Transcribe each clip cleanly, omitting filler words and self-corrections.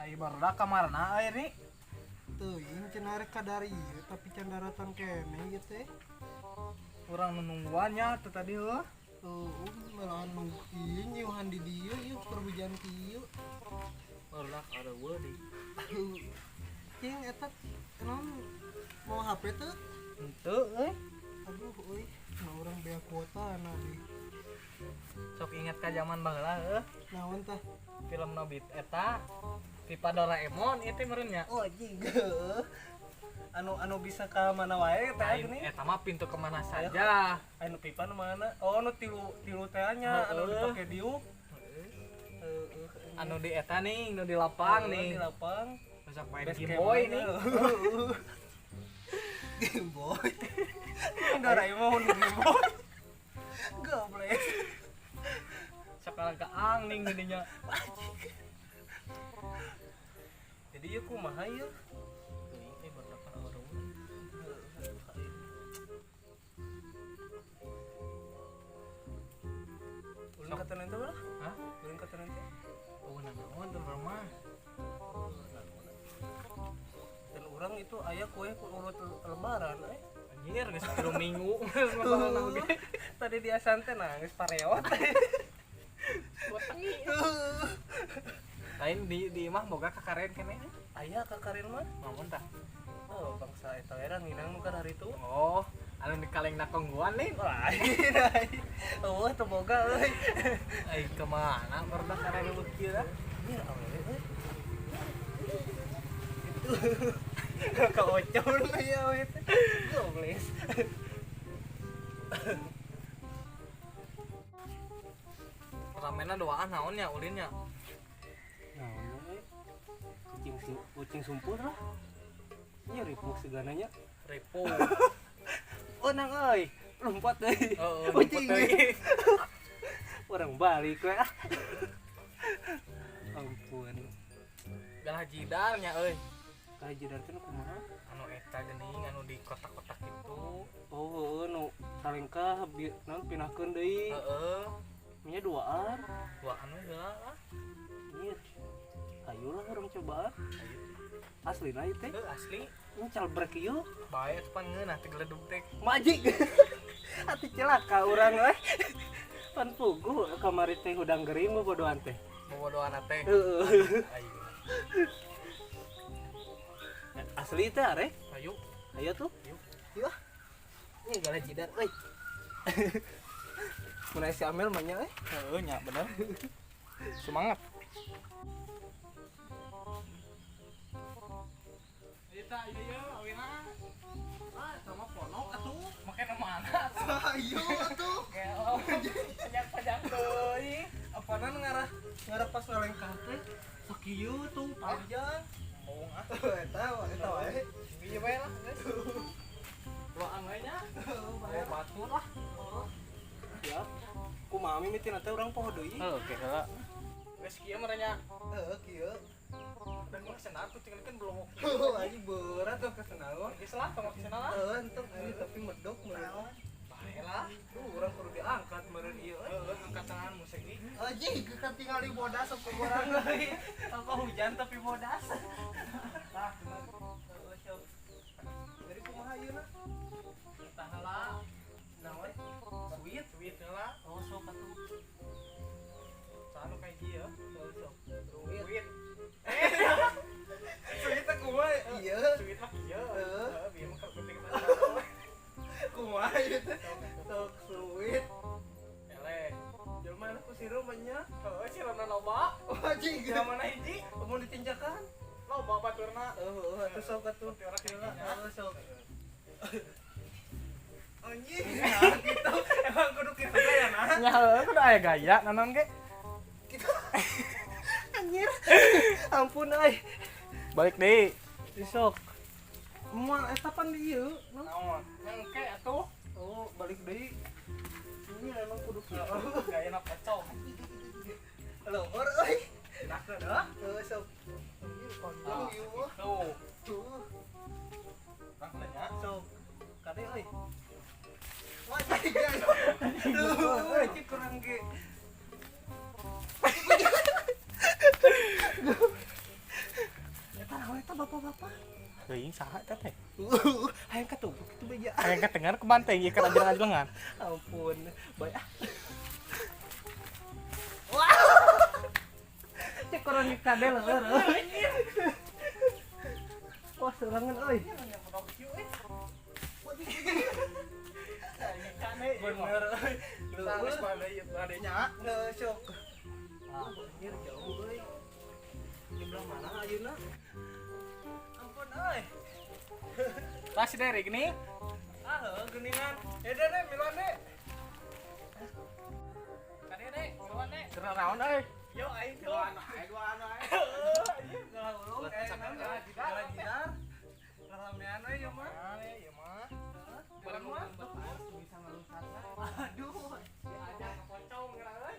Ai barudak kamarana euy ri? Teuing cenah rek ka dieu tapi can daratan keneh ieu teh. Urang nu nungguan nya teh tadi heuh. Heuh, malahan nunggu ieu nyiuhan di dieu ieu keur hujan kieu. Barudak areueuh di. Cing eta naon mau HP teu? Henteu euy. Aduh euy, nah urang bea kuota na di. Sok inget ka zaman baheula heuh. Naon tah? Film Nobita eta Pipa Doraemon ieu teh meureun nya. Oh anjing. Anu anu bisa ka mana wae teh Lain gini. eta mah pintu kemana saja. Anu pipa nu mana? Oh nu tilu tilu teh nya anu Heeh. dipake diuk. Heeh. Anu di eta nih, nu di lapang nih. Di lapang. Besok main Base Game camp Boy nya. nih. Game Boy. Doraemon Game Boy. Goblok. Sok kaang ning geuning. Jadi ieu kumaha ieu? Teuing teh barudak kan areueuh. Ulun kata nanti lah. Hah? Ulun kata nanti. Oh, naon teh mah. Dan orang itu aya kue ku urut lebaran eh. Anjir, geus 3 minggu geus lebaran oge. Tadi dia santai nangis pareot. Botengi. Lain di imah boga kakaren keneh. Aya kakarin mah. Naon tah? Oh, bangsa eta era nginang nu hari itu. Oh, anu di kalengna kongguan nih. Lain ai. Oh, teu boga euy. Ai kemana barudak karere kieu lah. Anjir awewe euy. Itu. Kaocon ya awewe teh. Goblok. Ramena doaan naon nya ulinnya. Naon euy? Kucing kucing sumpur lah. Nya ripuh segananya. Ripuh. Oh nang euy, lompat euy. Heeh, Kucing. lompat deui. Orang balik we ah. Ampun. Galah jidar nya euy. Kayak jidar teh nu kumaha? Anu eta geuning anu di kotak-kotak itu. Oh, heueuh nu talengkah naon pinahkeun deui. Heeh. Nya duaan. Duaan we heula lah. Nyir. Ayolah urang cobaan. Ayo. Aslina ieu teh. Heuh, asli. Ini calbrek ieu. Bae atuh pan ngeunah teh geledug teh. Majik. Atuh celaka urang we. Pan puguh kamari teh hudang gering bobodohan teh. Bobodohan teh. Heeh. Ayo. Asli teh are. Ayo. Ayo tuh. Ayo. Yuk. Ah. Ini galah jidar euy. Mun aya si Amel mah nya euy. Heeh nya bener. Semangat. Eta ieu ieu awina. Ah, sama ponok atuh. Make nu mana atuh? Ayo atuh. Gelo. Pajang-pajang teuing. Apanan ngarah ngarah pas ngalengkah teh sakieu tuh panjang. Embung ah. Eta eta wae. Ieu bae lah geus. Duaan we nya. Heeh, Oh, batur lah. Siap. Kumaha mimitina teh urang poho deui. Heuh, oke heula. Geus kieu mah nya. Heeh, kieu. Dan gua kesana tuh tinggal kan belum oke. Heuh, anjing berat tuh kesenaon. Geus lah tong kesana lah. Heeh, entuk anjing tapi medok meureun. Bae lah. Tuh urang kudu diangkat meureun ieu euy. Heeh, angkat tangan musik ieu. Anjing ketinggali bodas sok urang euy. Apa hujan tapi bodas. Tah, bener. Heeh, sok. Jadi kumaha ieu na? Tah heula. Naon? Sweet, sweet heula. Oh, sok atuh. Saha nu kayak ieu? Heeh, sok. Sweet. Sweet. Sweet teh kumaha? Iya. Sweet mah kieu. Heeh. Heeh, bieu mah keur penting Kumaha ieu teh? Sok sweet. Eleh. Jelema ku sirum mah nya. Heeh, sirumna loba. Oh, anjing. Jelema na hiji, Mun ditinjakan? loba baturna. Heeh, atuh sok atuh. Seperti orang kayak gini. Heeh, sok. Anjing, nah, gitu. Emang kudu kitu gaya nah. Nya heueuh kudu aya gaya naon ge. Gitu. Anjir. Ampun euy. Balik deui. Sok. Moal eta pan di ieu. Naon? Engke atuh. Oh, balik deui. Ini emang kudu kitu. Gayana pocong. Lomor euy. Enak dah. Heeh, sok. Anjir, panjang ieu mah. Tuh. Tuh, Langsung nya. sok. Kade euy. Wah, jangan. Duh, anjing kurang ge. bapak. Teuing saha eta teh? Hayang katumpuk kitu beja. Hayang katengan ke banteng ieu kan ajeng-ajengan. Ampun, bae ah. Wah. Cek korang kade leueur. Wah, serangan euy. Bener euy. Geus mana ieu adenya? Heuh, sok. Anjir jauh euy. Di belah mana ayeuna? Ampun euy. Lah si Derek nih. Ah, heuh geuningan. Eh, deh, deh, miluan deh. Kade deh, miluan deh. Keur naon euy? Yo aing Duaan ae, duaan ae. Ngalah ulung eh ngalah jidar. Ramean we ieu mah. Ieu mah. Bareng mah bisa ngelusatna. Aduh, Diajak ke pocong geura euy.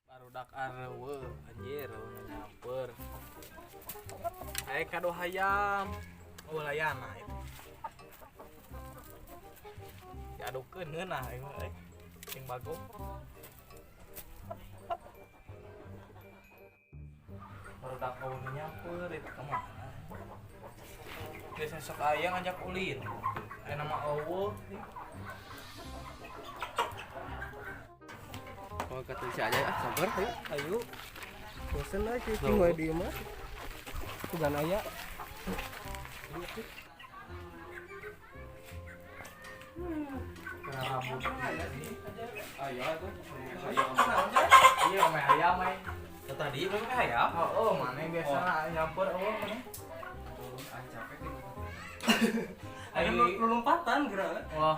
Barudak areueuh anjir nu nyamper. Aya kado hayam. Oh layana itu. Diadukeun ngeunah ieu mah euy. Sing bagong. Barudak eueuh nu nyamper itu ka mana? Biasa sok aya ngajak ulin. Aya nama eueuh. Oh, kata si aja ah, sabar ayo. Ayo. Bosen lah cicing we di mah. Tugan aya. Rambut. Ayo atuh. Hayam. Iya, ome hayam ai. Tadi belum hayam. Oh, mana yang biasa nyamper eueuh mana? Oh, ah capek deh. Ayo lu lompatan geura. Wah.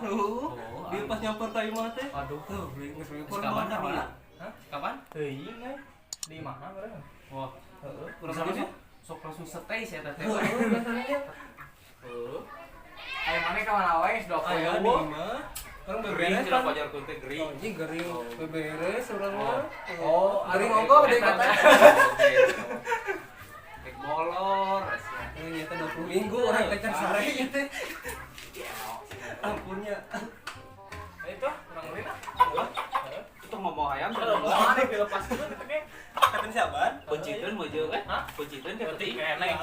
Dia pas nyamper ka imah teh. Aduh. Tuh, beli geus beli Kapan mana mana? Hah? Kapan? Teuing euy. Di mana meureun? Wah, Heeh. Kurang lebih sok langsung stay sih eta teh. Heeh, biasanya. Heeh. Ayo mana ka mana wae geus dua poe Ayo di eueuh. imah. Orang Gering beberes cenah kan. pajar teh gering. Anjing gering beberes urang mah. Oh, gering aduh, ongko deui kata. Kayak molor sia. Eh, nyata 20 minggu orang kecer sare ieu teh. Ampunnya. Ayo tuh, urang ulin ah. Itu ngomong hayam Mana dilepaskeun teh ge. Kata siapa? Penciteun mojo eh. Hah? Penciteun teh Berarti penting. kene.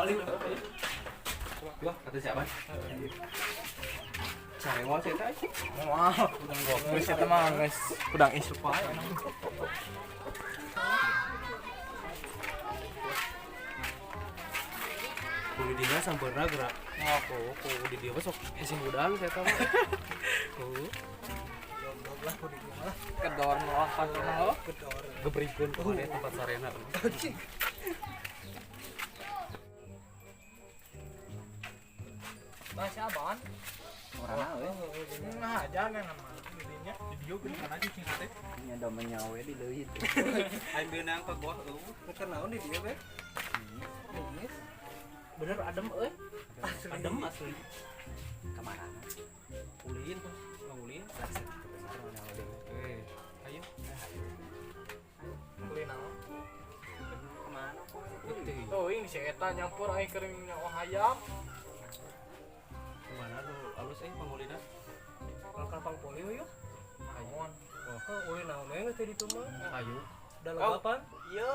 Wah, kata siapa? Cari mau sih teh. Wah, udang gokil eta mah geus udang isuk wae. Kudu dinya sampeurna gerak. Wah, kok di dia sok hese udang saya tahu. Tuh. Goblok lah kudu dinya lah. Kedor melawan mah heuh. Gedor. Gebrikeun kumaha tempat sarena. Anjing. Bah si Aban. Orangna euy. Nah, aja kan nama didinya. Di dia geuning aja cing teh. Nya da menyawe di leuit. Aing beunang ka gua eueuh. Keur naon di dieu be? Geus. Bener adem euy. Asli. Adem asli. Kamana? Ulin tuh, ulin. Eh, ayo. Ulin naon? Kemana kok? Tuh, ini si eta nyampur aing keur nyawa hayam. Kemana lu alus euy pangulina? Kalau pang poli yuk. Naon? Oh, ulin naon we geus teh ditu mah. Ayo. Da lalapan. Iya,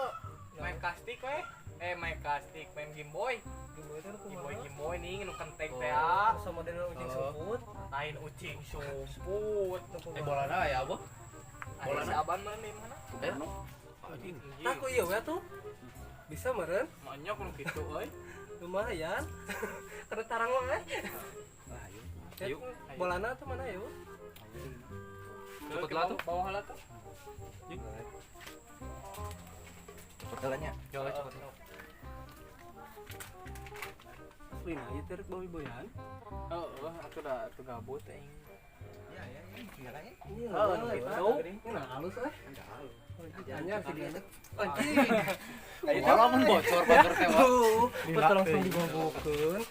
main kastik we. Eh, main kastik, main Game Boy. Game Boy teh Game Boy kumaha? Game Boy nih nu kenteng teh. Oh, sama model ucing sumput. Lain ucing sumput. Eh bolana aya apa? Bolana si Aban mana di mana? Eh. Anjing. Tah ku ieu we tuh. Bisa meureun. Monyok nu kitu euy. Lumayan. Karena tarang mah eh. Lah ayo. Ayo. Bolana tuh mana yuk? Cepet lah tuh. Bawah lah tuh. Cepet lah nya. Jalan cepet. Asli nah ieu teh rek boy-boyan. Heeh, atuh da atuh gabut aing. Ya ya ya, tinggal aja. Iya, Oh, nu kitu. Nah, halus eh. Enggak halus. Anyar sih dia. Anjing. Wah, lamun bocor bocor teh wah. Tuh, betul langsung digobokeun.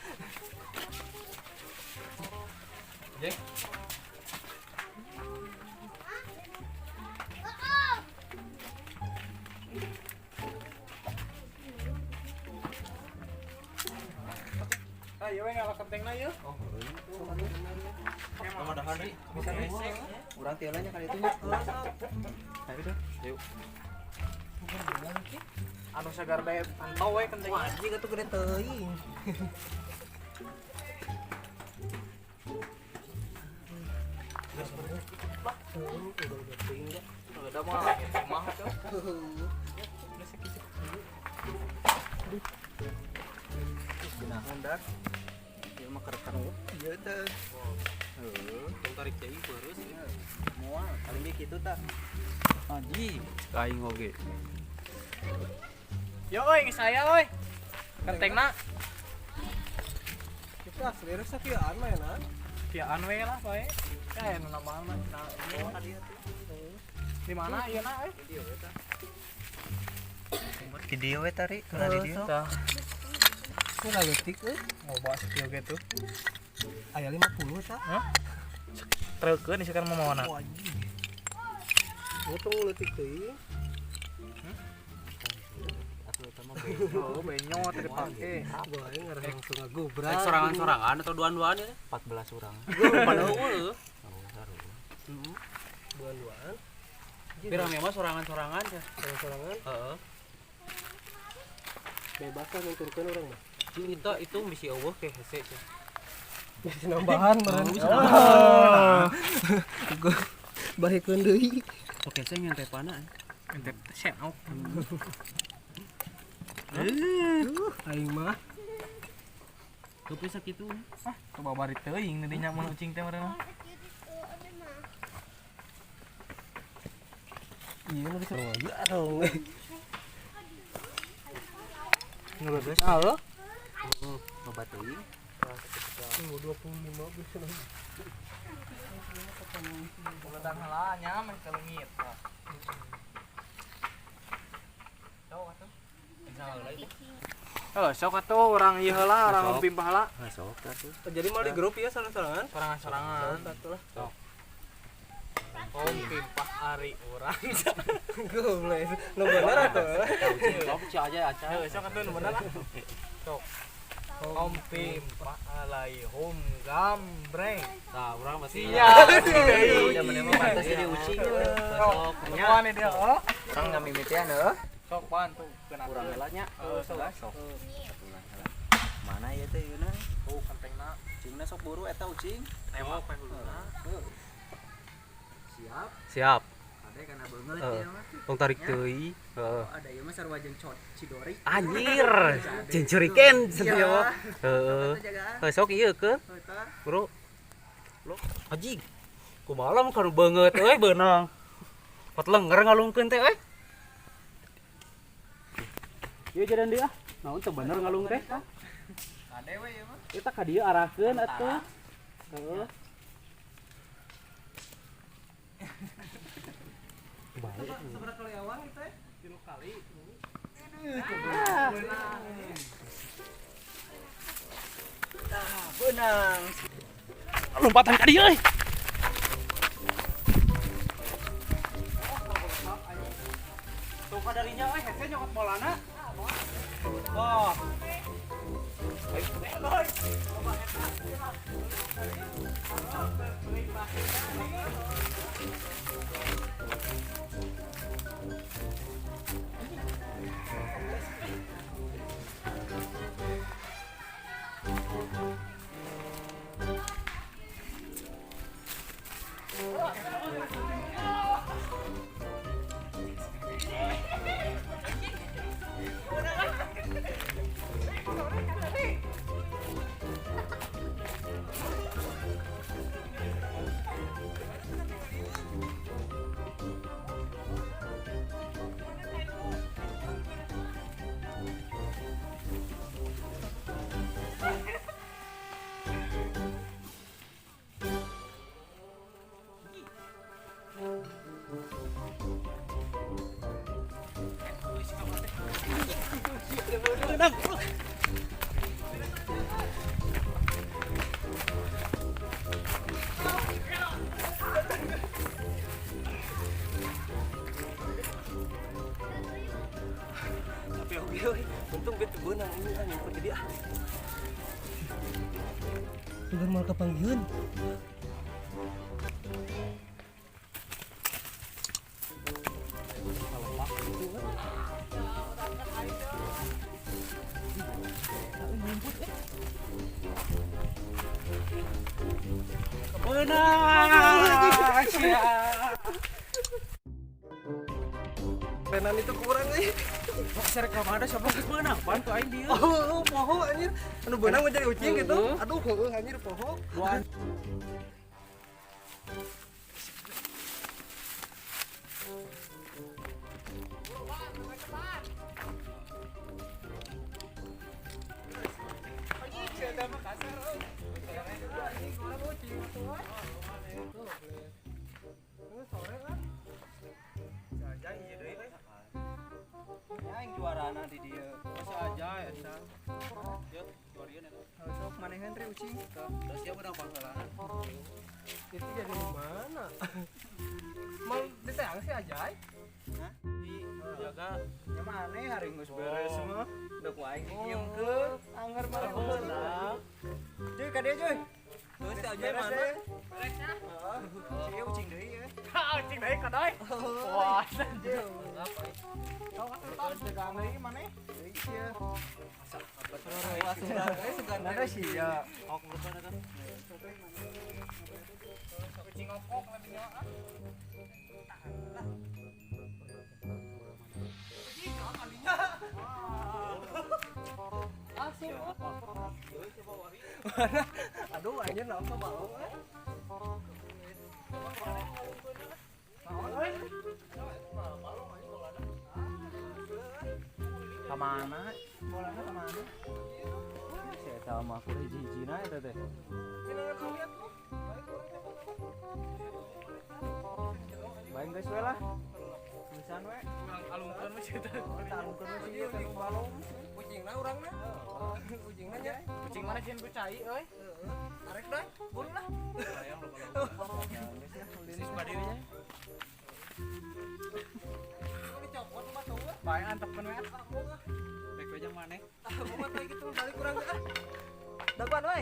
Jek. Tah ieu we ngala kentengna ieu. Oh, Emang ada hari bisa hese. Urang tieu nya kali itu nya. Ayo dah. Yuk. Anu segar bae pantau we kenteng. Wah, anjing atuh gede teuing. Udah mah mah tuh. Geunahun dar. Ieu mah kerekan ieu teh. Heuh, tong tarik cai beureuh. Moal paling ge kitu tah. Anjing, aing oge. Yo euy geus aya euy. Kentengna Itu asli resep kieuan mah ya. kieuan we lah bae. Kayak nu nambahan mah cenah. Di mana ieu na euy? Di dieu we tari, kena di dieu. Tah. Ku leutik euy. Loba sakieu ge tuh. Aya 50 tah. Hah? Treukeun isi kan mau mawana. Wah, anjing. Untung leutik teuing. Atuh eta mah benyo. Oh, benyo teh dipake. Bae ngarah langsung ngagobrak. Sorangan-sorangan atau duaan-duaan ya? 14 urang. Heeh. Oh, saru. Duaan-duaan. Pirang mah sorangan-sorangan ya. Sorangan-sorangan. Heeh. Bebas lah nunturkeun urang mah. Jeung itu itu bisi eueuh ke hese cenah. Bisi nambahan meureun. Bisi nambahan. Bahekeun deui. Oke, saya ngentepanana. Ngentep senok. Aing mah Kepe sakitu. Ah, coba bari teuing di dinya mun ucing teh meureun. Iya, nu bisa aja dong. Ngeberes. Halo. Loba teuing. Tunggu 25 bisa lagi. Uletan heula nya meh kaleungit. Sok atuh. Oh, sok atuh urang ieu heula, urang pimpah heula. Nah, sok atuh. Jadi mau di grup ya sorangan-sorangan? Sorangan-sorangan. Atuh lah. Sok. Om pimpah ari urang. Goblok. Nu bener atuh. Sok aja aca. Heuh, sok atuh nu bener lah. Sok. Om pimpah alaihum gambreng. Nah, urang masih. Siap. Udah mana mah pantas jadi ucing. Sok, nyawa nih dia. Oh. Urang ngamimitian heuh. Sok bantu kena. Urang heula nya. Heeh, sok. Sok. Atuh heula. Mana ieu teh yeuna? Oh, kentengna. Ucingna sok buru eta ucing. Tewak we huluna. Siap. Siap. Ade kana beungeut ieu mah. Tong tarik teuing. Heeh. Ada ieu mah sarua jeung Cidori. Anjir. Cincuriken cenah mah. Heeh. Heuh sok ieu ke. Bro. Lo anjing. Kumaha lamun kana beungeut euy beunang. Pot lenger ngalungkeun teh euy. Ieu jalan deui ah. Naon teu bener ngalung teh? Ade we ieu mah. Eta ka dieu arahkeun atuh. Heeh. Balik. Seberapa kali awang itu ya? 3 kali. Beunang. Lompatan ka dieu euy. Tuh kadarinya euy hese nyokot bolana. Oh. Tapi oke, untung gue beunang ini anjing jadi ah. Tugan moal kapanggiheun. Beunang. Penan itu kurang euy. Kok serek ka mana siapa geus beunang pan ku aing dieu. Oh, poho anjir. Anu beunang menjadi ucing gitu. Aduh, heueuh anjir poho. Duaan. Aing juarana di dieu. Masa aja eta. Yuk, juarian eta. Sok manehan re ucing. Terus dia menang pangkalana. Itu jadi mana? Mau diteang sih aja. Hah? Di jaga. Ya maneh hari geus beres mah. Udah ku aing didiemkeun. Angger mah Beunang. Cuy, ka dieu cuy. Terus si Ajay Beres mana? deh. Beresnya. Heeh. Si ucing deui ya. Ucing deui kadai. Wah, anjir. Terus jagaan deui maneh. Deui sia. Sugan teh sia. Ok merupakan eta. Kucing okok lebih nyawa. Aduh, anjir naon ka balong eh. Ka mana? Bolana ka mana? Si eta mah kudu hiji-hijina eta teh. Bae geus we lah. Tulisan we. Urang alungkeun we sia teh. Alungkeun we sih ieu balong. Ucingna urangna. Ucingna nya. Kucing mana sieun ku cai euy. Arek dah, buru lah. Sis bade we nya. Dicopot mah tuh. Bae antepkeun we. Rek we jeung maneh. Ah, mau mah gitu balik urang ah. Daguan we.